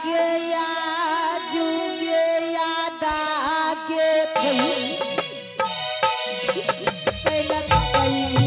गे या जुगे यादा गे थई पहिला थई।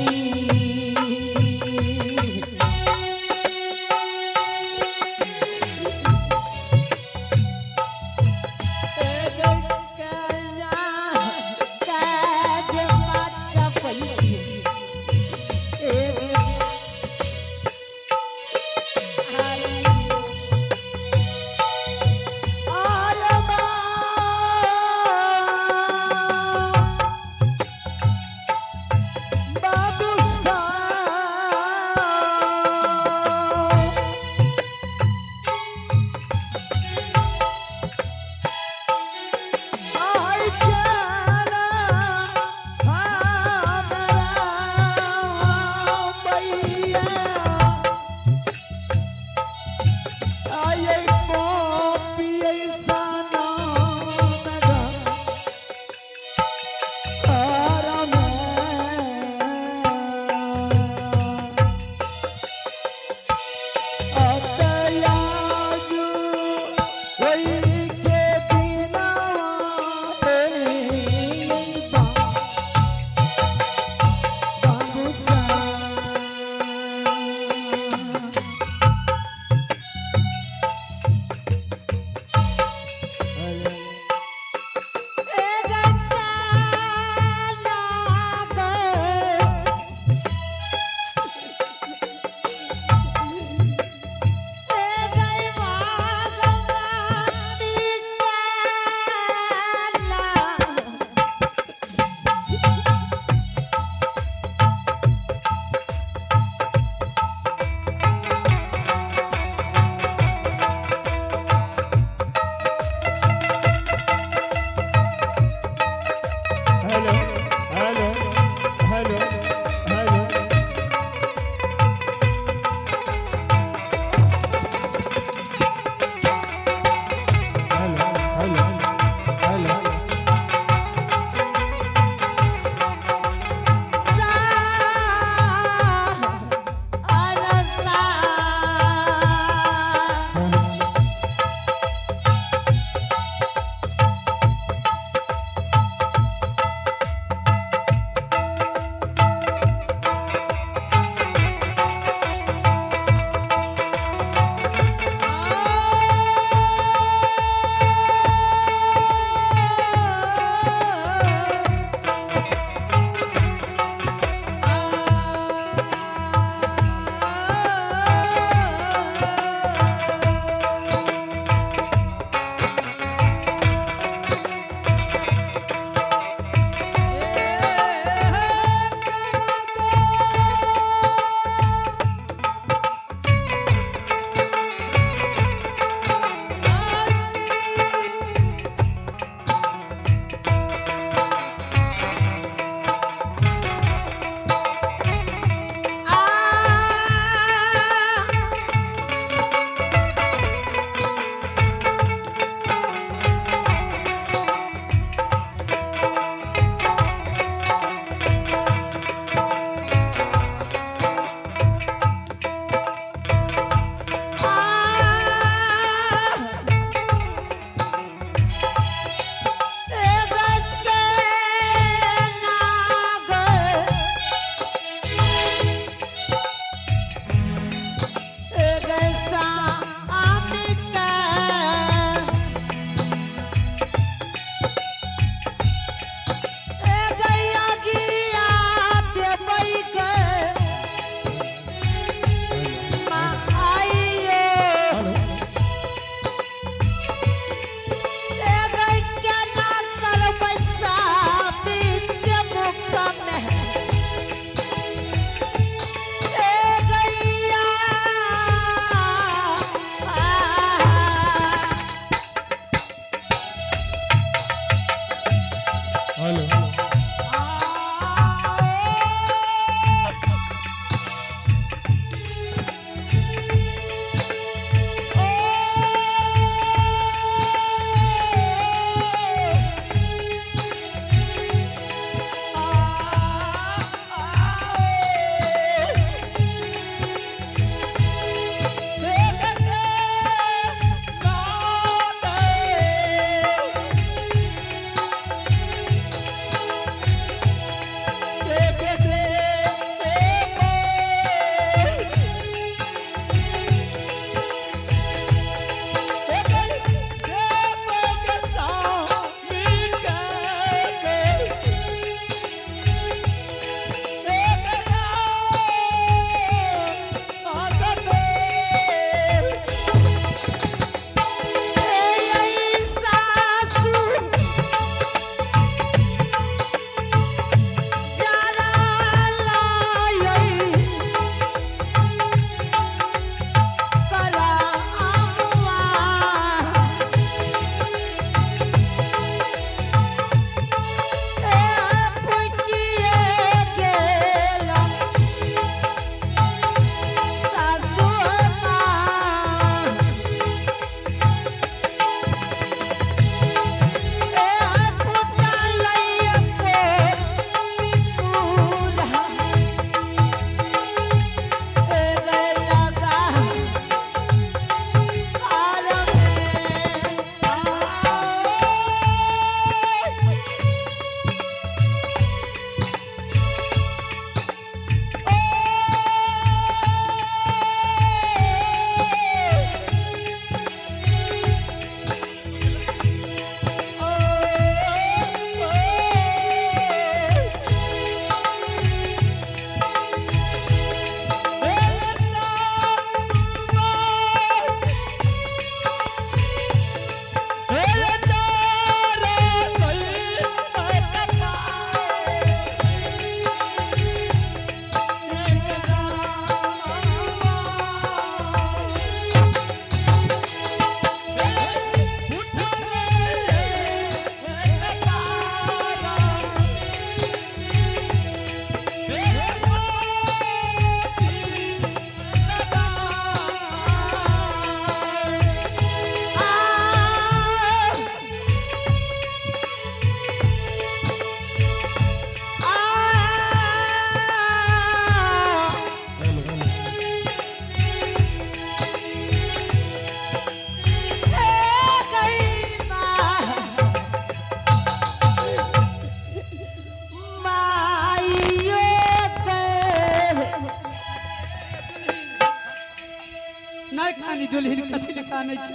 कानी दुल्हन कथी ले कानै छ?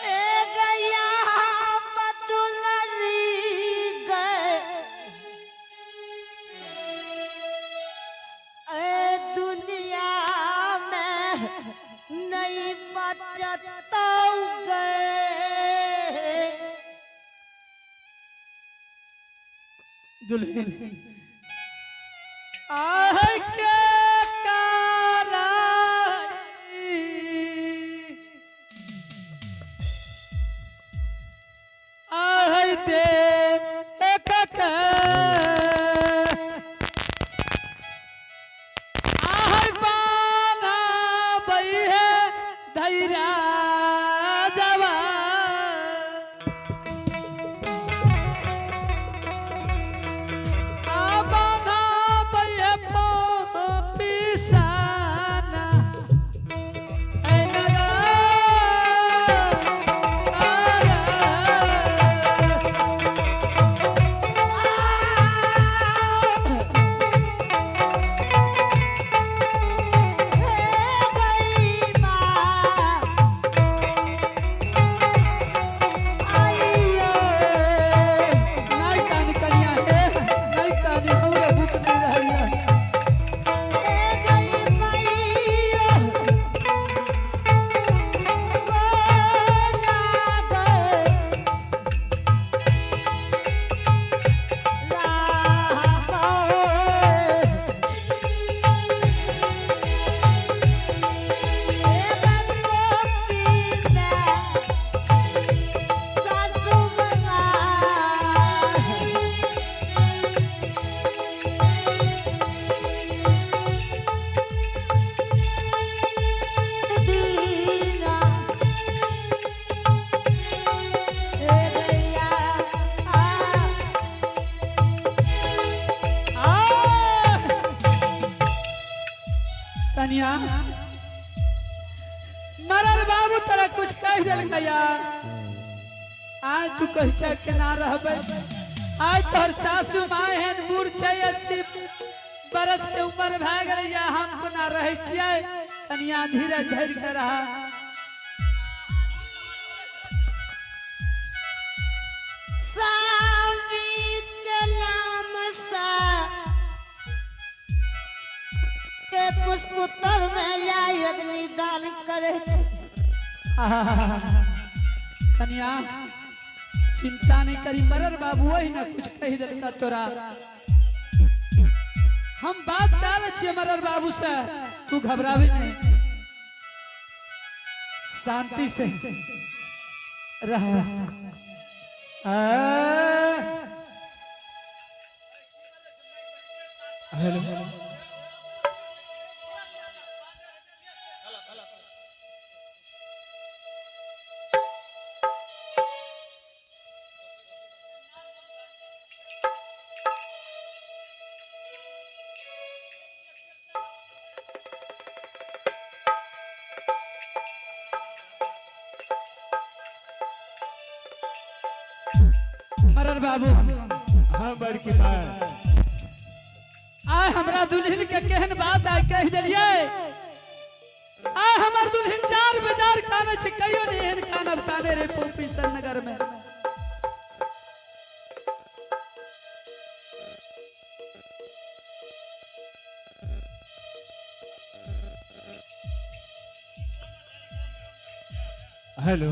ए गया बदुलरी गए, ए दुनिया में नहीं बचत गए। दुल्हन आह के कराई आह दे एक के आह बाना बई है धैरा जवा। हे गई माँ आइयो। ए गई मैया गोना गए राम। कनिया, मरल बाबू तोरा कुछ कह दिल यार? आज तू कह छै केना रहबै? आज तोहर सासू माय हेन बूढ़ छै, 80 बरस के उम्र भए गेलै या हम कोना रहै छियै? कनिया, धीरज धरि के रह। स्वामी के नाम से के पुष्पोत्तर में या अग्नि दान करे। आहा, कनिया, चिंता नहीं करी। मरर बाबू वही ना कुछ कह दिलका तोरा? हम बात कर छियै मरर बाबू से, तू घबरावे नहीं, शांति से रह। हेलो। मरर बाबू। हाँ बड़की माँ। आय हमरा दुल्हन के केहन बात आय कह देलियै। आय हमर दुल्हन चार बाजार काने छै, कहियो नहीं एहन कानब काने रे पोपी नगर में। हेलो।